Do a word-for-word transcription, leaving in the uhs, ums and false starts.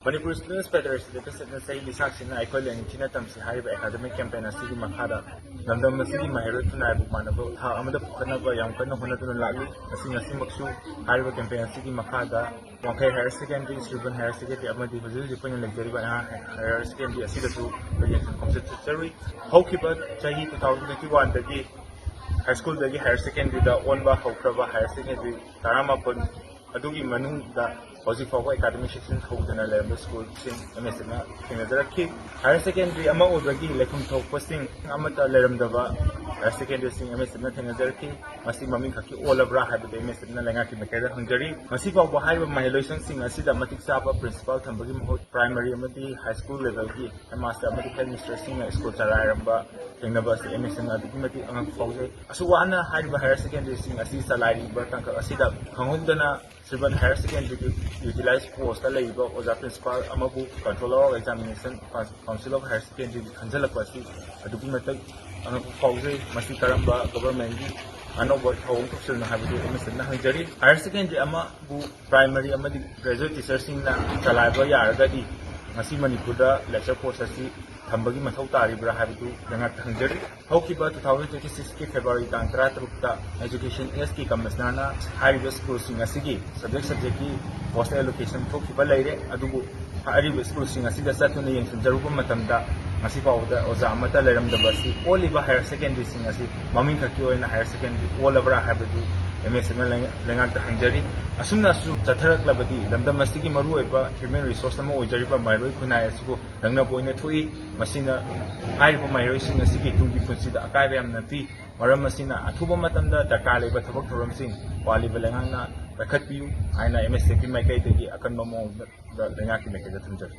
Manipur ꯁ꯭ꯇꯨꯗꯦꯟꯠꯁ federation ꯂꯤꯁꯥꯛꯁꯤꯟꯅ ꯑꯩꯈꯣꯏ ꯂꯥꯏꯅꯤꯡꯊꯤꯅ ꯇꯝꯁꯤ ꯍꯥꯏꯔꯤꯕ academic campaign ꯑꯁꯤꯒꯤ ꯃꯈꯥꯗ ꯂꯝꯗꯝ ꯑꯁꯤꯒꯤ ꯃꯍꯩꯔꯣꯏ ꯈꯨꯟꯅꯥꯏꯕꯨ ꯃꯥꯟꯅꯕ ꯊꯥꯛ ꯑꯃꯗ ꯄꯨꯈꯠꯅꯕ ꯌꯥꯝ ꯀꯟꯅ ꯍꯣꯠꯅꯗꯨꯅ ꯂꯥꯛꯂꯤ꯫ ꯉꯁꯤ ꯉꯁꯤꯃꯛꯁꯨ ꯍꯥꯏꯔꯤꯕ ꯀꯦꯝꯄꯦꯟ ꯑꯁꯤꯒꯤ ꯃꯈꯥꯗ ꯋꯥꯡꯈꯩ ꯍꯥꯌꯔ ꯁꯦꯀꯦꯟꯗꯔꯤ, ꯁ꯭ꯔꯤꯕꯟ ꯍꯥꯌꯔ ꯁꯦꯀꯦꯟꯗꯔꯤ ꯑꯃꯗꯤ ꯍꯧꯖꯤꯛ ꯍꯧꯖꯤꯛ ꯑꯩꯈꯣꯏꯅ ꯂꯩꯖꯔꯤꯕ ꯑꯉꯥꯡ ꯍꯥꯌꯔ ꯁꯦꯀꯦꯟꯗꯔꯤ ꯑꯁꯤꯗꯁꯨ ꯑꯩꯈꯣꯏ ꯌꯦꯡꯁꯤꯟ ꯈꯣꯝꯖꯤꯟ ꯆꯠꯆꯔꯨꯏ꯫ ꯍꯧꯈꯤꯕ ꯆꯍꯤ ꯇꯨ ꯊꯥꯎꯖꯟ ꯇ꯭ꯋꯦꯟꯇꯤ ꯋꯥꯟꯗꯒꯤ ꯍꯥꯏ ꯁ꯭ꯀꯨꯜꯗꯒꯤ ꯍꯥꯌꯔ ꯁꯦꯀꯦꯟꯗꯔꯤꯗ ꯑꯣꯟꯕ ꯍꯧꯈ꯭ꯔꯕ ꯍꯥꯌꯔ ꯁꯦꯀꯦꯟꯗꯔꯤ ꯇꯔꯥꯃꯥꯄꯟ ꯑꯗꯨꯒꯤ ꯃꯅꯨꯡꯗ ꯍꯧꯖꯤꯛ ꯐꯥꯎꯕ ꯑꯦꯀꯥꯗꯃꯤꯛ ꯁꯦꯁꯟ ꯍꯧꯗꯅ ꯂꯩꯔꯝꯕ ꯁ꯭ꯀꯨꯜꯁꯤꯡ ꯑꯦꯝ ꯑꯦꯁ ꯑꯦꯐꯅ ꯊꯦꯡꯅꯖꯔꯛꯈꯤ꯫ ꯍꯥꯌꯔ ꯁꯦꯀꯦꯟꯗꯔꯤ ꯑꯃ ꯑꯣꯏꯕꯒꯤ ꯂꯩꯐꯝ ꯊꯣꯛꯄꯁꯤꯡ ꯑꯃꯠꯇ ꯂꯩꯔꯝꯗꯕ ꯍꯥꯌꯔ ꯁꯦꯀꯦꯟꯗꯔꯤꯁꯤꯡ ꯑꯦꯝ ꯑꯦꯁ ꯑꯦꯐꯅ ꯊꯦꯡꯅꯖꯔꯛꯈꯤ꯫ ꯃꯁꯤ ꯃꯃꯤꯡ ꯈꯛꯀꯤ ꯑꯣꯜꯂꯕ꯭ꯔꯥ ꯍꯥꯏꯕꯗꯨ ꯑꯦꯝ ꯑꯦꯁ ꯑꯦꯐꯅ ꯂꯩꯉꯥꯛꯀꯤ ꯃꯥꯏꯀꯩꯗ ꯍꯪꯖꯔꯤ꯫ ꯉꯁꯤ ꯐꯥꯎꯕ ꯍꯥꯏꯔꯤꯕ ꯃꯍꯩꯂꯣꯏꯁꯪꯁꯤꯡ ꯑꯁꯤꯗ ꯃꯇꯤꯛ ꯆꯥꯕ ꯄ꯭ꯔꯤꯟꯁꯤꯄꯥꯜ ꯊꯝꯕꯒꯤ ꯃꯍꯨꯠ ꯄ꯭ꯔꯥꯏꯃꯔꯤ ꯑꯃꯗꯤ ꯍꯥꯏ ꯁ꯭ꯀꯨꯜ ꯂꯦꯚꯦꯜꯒꯤ ꯍꯦꯗꯃꯥꯁꯇꯔ ꯑꯃꯗꯤ ꯍꯦꯗꯃꯤꯁꯇ꯭ꯔꯦꯁꯁꯤꯡꯅ ꯁ꯭ꯀꯨꯜ ꯆꯂꯥꯏꯔꯝꯕ ꯊꯦꯡꯅꯕ ꯑꯁꯤ ꯑꯦꯝ ꯑꯦꯁ ꯑꯦꯐꯅ ꯑꯗꯨꯛꯀꯤ ꯃꯇꯤꯛ ꯑꯉꯛꯄ ꯐꯥꯎꯖꯩ꯫ ꯑꯁꯨꯛ ꯋꯥꯅ ꯍꯥꯏꯔꯤꯕ ꯍꯥꯌꯔ ꯁꯦꯀꯦꯟꯗꯔꯤꯁꯤꯡ ꯑꯁꯤ ꯆꯂꯥꯏꯔꯤꯕ ꯇꯥꯡꯀꯛ ꯑꯁꯤꯗ ꯈꯪꯍꯧꯗꯅ ꯁ꯭ꯔꯤꯃꯟ ꯍꯥꯌꯔ ꯁꯦꯀꯦꯟꯗꯔꯤꯒꯤ ꯌꯨꯇꯤꯂꯥꯏꯖ ꯄꯣꯁꯇ ꯂꯩꯔꯤꯕ ꯑꯣꯖꯥ ꯄ꯭ꯔꯤꯟꯁꯤꯄꯥꯜ ꯑꯃꯕꯨ Controller of Examination, Council of Higher Secondary ꯈꯟꯖꯤꯜꯂꯛꯄ ꯑꯁꯤ ꯑꯗꯨꯛꯀꯤ ꯃꯇꯤꯛ ꯑꯉꯛꯄ ꯐꯥꯎꯖꯩ꯫ ꯃꯁꯤ ꯀꯔꯝꯕ ꯒꯣꯚꯔꯟꯃꯦꯟꯒꯤ ꯑꯅꯧꯕ ꯊꯧꯑꯣꯡ ꯊꯣꯛꯆꯜꯅꯣ ꯍꯥꯏꯕꯗꯨ ꯑꯦꯝ ꯑꯦꯁ ꯑꯦꯐꯅ ꯍꯪꯖꯔꯤ꯫ ꯍꯥꯌꯔ ꯁꯦꯀꯦꯟꯗꯔꯤ ꯑꯃꯕꯨ ꯄ꯭ꯔꯥꯏꯃꯔꯤ ꯑꯃꯗꯤ ꯒ꯭ꯔꯦꯖꯨꯑꯦꯠ ꯇꯤꯆꯔꯁꯤꯡꯅ ꯆꯂꯥꯏꯕ ꯌꯥꯔꯒꯗꯤ ꯉꯁꯤ ꯃꯅꯤꯄꯨꯔꯗ ꯂꯦꯛꯆꯔ ꯄꯣꯁ ꯑꯁꯤ ꯊꯝꯕꯒꯤ ꯃꯊꯧ ꯇꯥꯔꯤꯕ꯭ꯔꯥ ꯍꯥꯏꯕꯗꯨ ꯂꯩꯉꯥꯛꯇ ꯍꯪꯖꯔꯤ꯫ ꯍꯧꯈꯤꯕ ꯇꯨ ꯊꯥꯎꯖꯟ ꯇ꯭ꯋꯦꯟꯇꯤ ꯁꯤꯛꯁꯀꯤ ꯐꯦꯕ꯭ꯔꯨꯋꯥꯔꯤ ꯇꯥꯡ ꯇꯔꯥꯇꯔꯨꯛꯇ ꯑꯦꯖꯨꯀꯦꯁꯟ ꯑꯦꯁꯀꯤ ꯀꯃꯤꯁꯅꯔꯅ ꯍꯥꯏꯔꯤꯕ ꯁ꯭ꯀꯨꯜꯁꯤꯡ ꯑꯁꯤꯒꯤ ꯁꯕꯖꯦꯛ ꯁꯕꯖꯦꯛꯀꯤ ꯄꯣꯁ ꯑꯦꯂꯣꯀꯦꯁꯟ ꯊꯣꯛꯈꯤꯕ ꯂꯩꯔꯦ꯫ ꯑꯗꯨꯕꯨ ꯍꯥꯏꯔꯤꯕ ꯁ꯭ꯀꯨꯜꯁꯤꯡ ꯑꯁꯤꯗ ꯆꯠꯇꯨꯅ ꯌꯦꯡꯁꯤꯟꯖꯔꯨꯕ ꯃꯇꯝꯗ ꯉꯁꯤ ꯐꯥꯎꯕꯗ ꯑꯣꯖꯥ ꯑꯃꯠꯇ ꯂꯩꯔꯝꯗꯕ ꯑꯁꯤ ꯑꯣꯜꯂꯤꯕ ꯍꯥꯌꯔ ꯁꯦꯀꯦꯟꯗꯔꯤꯁꯤꯡ ꯑꯁꯤ ꯃꯃꯤꯡ ꯈꯛꯀꯤ ꯑꯣꯏꯅ ꯍꯥꯌꯔ ꯁꯦꯀꯦꯟꯗꯔꯤ ꯑꯣꯜꯂꯕ꯭ꯔꯥ ꯍꯥꯏꯕꯗꯨ ꯑꯦꯝ ꯑꯦꯁ ꯑꯦꯐꯅ ꯂꯩꯉꯥꯛꯇ ꯍꯪꯖꯔꯤ꯫ ꯑꯁꯨꯝꯅꯁꯨ ꯆꯠꯊꯔꯛꯂꯕꯗꯤ ꯂꯝꯗꯝ ꯑꯁꯤꯒꯤ ꯃꯔꯨꯑꯣꯏꯕ ꯍ꯭ꯌꯨꯃꯦꯟ ꯔꯤꯁꯣꯔꯁ ꯑꯃ ꯑꯣꯏꯖꯔꯤꯕ ꯃꯍꯩꯔꯣꯏ ꯈꯨꯟꯅꯥꯏ ꯑꯁꯤꯕꯨ ꯅꯪꯅꯕ ꯑꯣꯏꯅ ꯊꯣꯛꯏ꯫ ꯃꯁꯤꯅ ꯍꯥꯏꯔꯤꯕ ꯃꯍꯩꯔꯣꯏꯁꯤꯡ ꯑꯁꯤꯒꯤ ꯇꯨꯡꯒꯤ ꯄꯨꯟꯁꯤꯗ ꯑꯀꯥꯏꯕ ꯌꯥꯝꯅ ꯄꯤ꯫ ꯃꯔꯝ ꯑꯁꯤꯅ ꯑꯊꯨꯕ ꯃꯇꯝꯗ ꯗꯔꯀꯥꯔ ꯂꯩꯕ ꯊꯕꯛ ꯊꯧꯔꯝꯁꯤꯡ ꯄꯥꯜꯂꯤꯕ ꯂꯩꯉꯥꯛꯅ ꯄꯥꯏꯈꯠꯄꯤꯌꯨ ꯍꯥꯏꯅ ꯑꯦꯝ ꯑꯦꯁ ꯑꯦꯐꯀꯤ ꯃꯥꯏꯀꯩꯗꯒꯤ ꯑꯀꯟꯕ ꯃꯑꯣꯡꯗ ꯂꯩꯉꯥꯛꯀꯤ ꯃꯥꯏꯀꯩꯗ ꯊꯝꯖꯔꯤ꯫